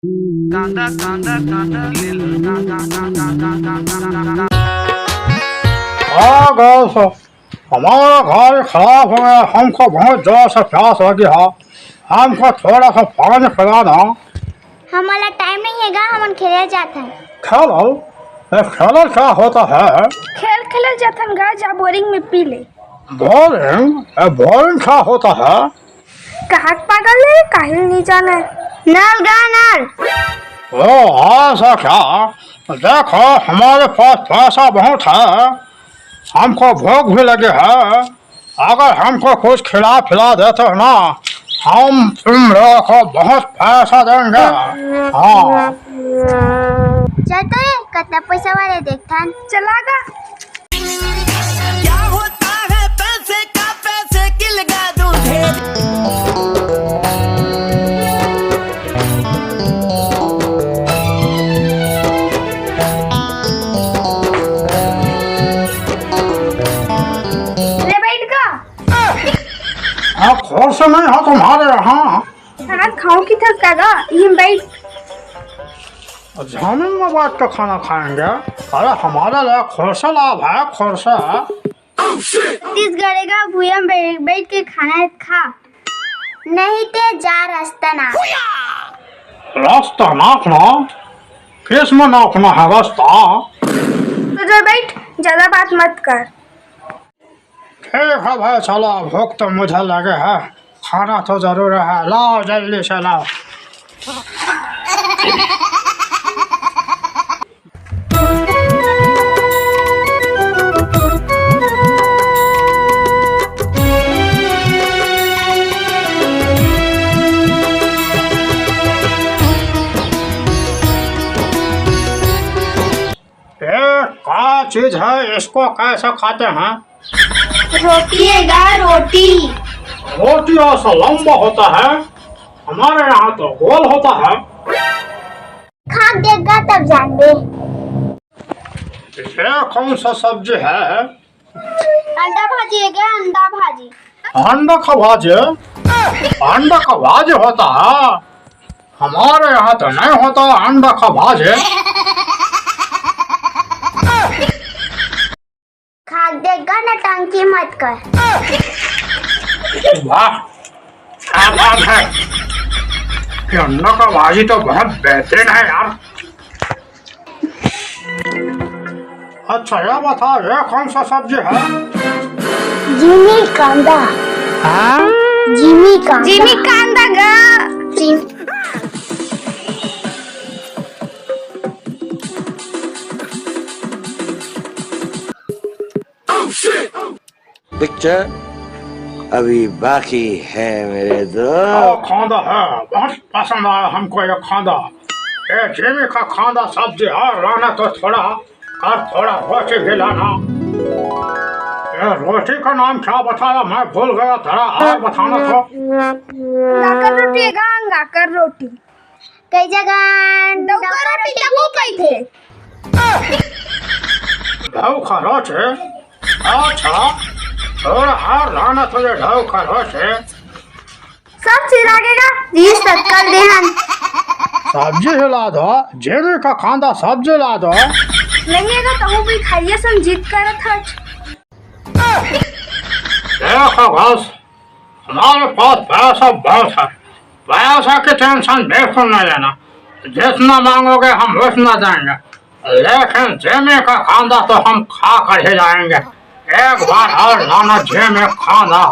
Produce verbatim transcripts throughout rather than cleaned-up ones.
आ गए सर, हमारा गाड़ी खराब हो गया, हमको बहुत जोर से प्यास लगी है, हमको थोड़ा सा पानी पिला दो। हमला टाइम नहीं है गा, हमन खेले जात हन। खेलो? ए, खेलो क्या होता है? खेल खेले जात हन गा, जा बोरिंग में पी ले। बोरिंग? ए, बोरिंग क्या होता है? कहाँ के पागल है, काहे नहीं जाने? नल गा नल। ओ, ऐसा क्या? देखो, हमारे पास पैसा बहुत है, हमको भूख भी लगे है। अगर हमको कुछ खिला पिला देते हो ना, हम तुम लोगों को बहुत पैसा देंगे। हाँ। चल तो रे, कितना पैसा वाले देखथन। चला गा। क्या होता है पैसे का, पैसे की लगा दूं ढेर। ले बैठ का। हाँ, खोर से नहीं हो तुम्हारे यहाँ। खाना खाओ की थक का गा, यहीं बैठ। जमीन में बैठ के खाना खाएंगे। अरे हमारे लिए खोर से लाभ है, खोर से। छत्तीसगढ़ का भूया में बैठ, बैठ के खाना है, खा। नहीं ते जा रास्ता ना। रास्ता नापना? किस में नापना है रास्ता? तो जा बैठ, ज्यादा बात मत कर। ठीक है भाई, चलो, भूख तो मुझे लगे है, खाना तो जरूर है, लाओ जल्दी से लाओ। ये क्या चीज है, इसको कैसे खाते हैं? रोटी है गा, रोटी। रोटी ऐसा लंबा होता है, हमारे यहाँ तो गोल होता है। खा के देखा तब जान दे। ये कौन सा सब्जी है? अंडा भाजी है क्या? अंडा भाजी। अंडा का भाजी? अंडा का भाजी होता है? हमारे यहाँ तो नहीं होता अंडा का भाजी। खा के देखा, नौटंकी मत कर। वाह, क्या बात है। ये अंडा का भाजी तो बहुत बेहतरीन है यार। अच्छा, ये बताओ, ये कौन सा सब्जी है? जिमी कांदा। हाँ? जिमी कांदा। जिमी कांदा गा। जिम- पिक्चर अभी बाकी है मेरे दोस्त। हाँ, खांदा है, बहुत पसंद आया हमको ये खांदा। ये जिमी का खांदा सब्जी और लाना तो थोड़ा, और थोड़ा रोटी भी लाना। ये रोटी का नाम क्या बताया, मैं भूल गया, थोड़ा और बताना तो। अंगाकर रोटी है गा, अंगाकर रोटी। कई जगह डौका डौका रोटी रोटी ला को कहिथे। ढौका रोटी? अच्छा, थोड़ा और लाना तुझे ढौका रोटी। सब चीज लागेगा, बीस तक कर दे हम। सब्जी ही ला दो, जिमी का खांदा सब्जी ला दो। नहीं है तो तहु भी खाइए, सम जिद करत हच। देखो बस, हमारे पास पैसा बहुत है, पैसा की टेंशन बिल्कुल नहीं लेना, जितना मांगोगे हम उतना देंगे, लेकिन जिमी का खांदा तो हम खा कर ही जाएंगे। एक बार और लाना जिमी खांदा।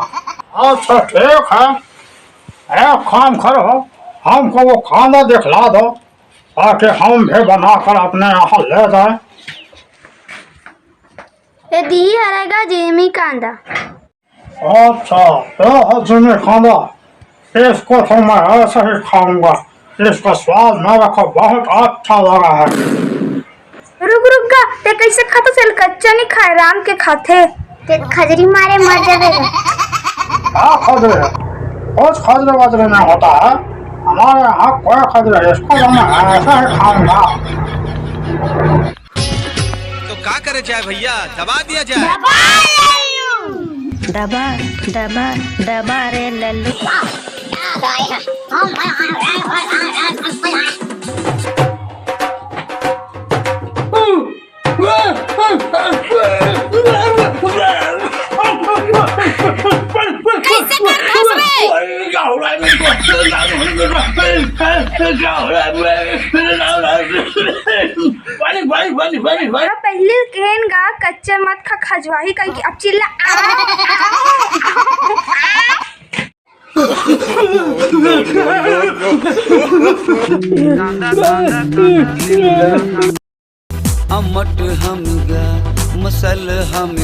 अच्छा ठीक है, एक काम करो, हमको वो खांदा दिखला दो, ताकि हम भी बनाकर अपने यहाँ ले जाएं। ये दी हरेगा जिमी कांदा। अच्छा, ये है जिमी कांदा, इसको तो मैं ऐसे ही खाऊंगा, इसका स्वाद मेरे को बहुत अच्छा लगा है। रुक रुक गा, ते कैसे खाता? चल कच्चा नहीं खाए, राम के खाथे। ते खजरी मारे मर जाबे गा। क्या खजरे? कुछ खजरे वजरे नहीं होता है, हमारे यहाँ कोई खजरे, इसको तो मैं ऐसे ही खाऊंगा। तो का करे जाए भैया, दबा दिया जाए। दबा, दबा, दबा रे लल्लू। पानी, पानी, पानी, पानी, पानी। पहिली केन गा कच्चा मत खा, खजवाही कहिके, अब चिल्ला। अम्मट हम गा, मसल हम।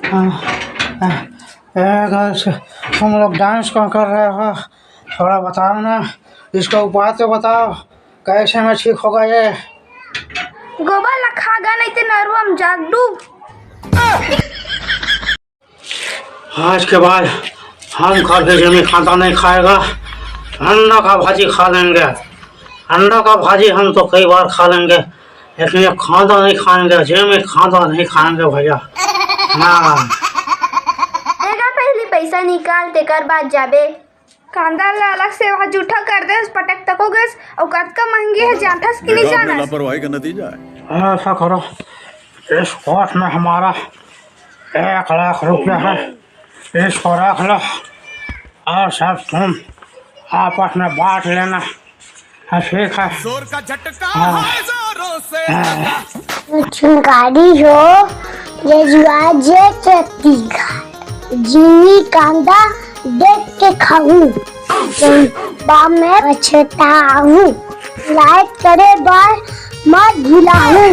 हाँ, हाँ। ए, girls, तुम लोग dance क्यों कर रहे हो? थोड़ा बताओ ना, इसका उपाय तो बताओ, कैसे मैं ठीक होगा ये? गोबर ला खा गा, नहीं तो नरुआ में जाग डूब। आज के बाद हम कभी जिमी कांदा नहीं खाएगा, अंडा का भाजी खा लेंगे। अंडा का भाजी हम तो कई बार खा लेंगे, लेकिन ये कांदा नहीं खाएंगे, जिमी कांदा नहीं खाएंगे भैया। हाँ। तेरा पहली पैसा निकाल, तेकर बाद जाबे। कांदा ला अलग से वहाँ जूठा कर देस, पटक तको गैस, अउ कतका महंगी है, जानथस कि नहीं बेटा, अपने जानस? लापरवाही का नतीजा है। ऐसा करो, इस कोष में हमारा एक लाख रुपया है, इसको रख लो और सब तुम आपस में बांट लेना। हाँ, ठीक है। जोर का झटका हाँ। है, जोरों से हाँ। लगा। चिंगारी हो, ये जुआ जे छत्तीसगढ़। जिमी कांदा देख के खाहूं, बाद में पछताहूं। Like करे बर मत भुलाहूं।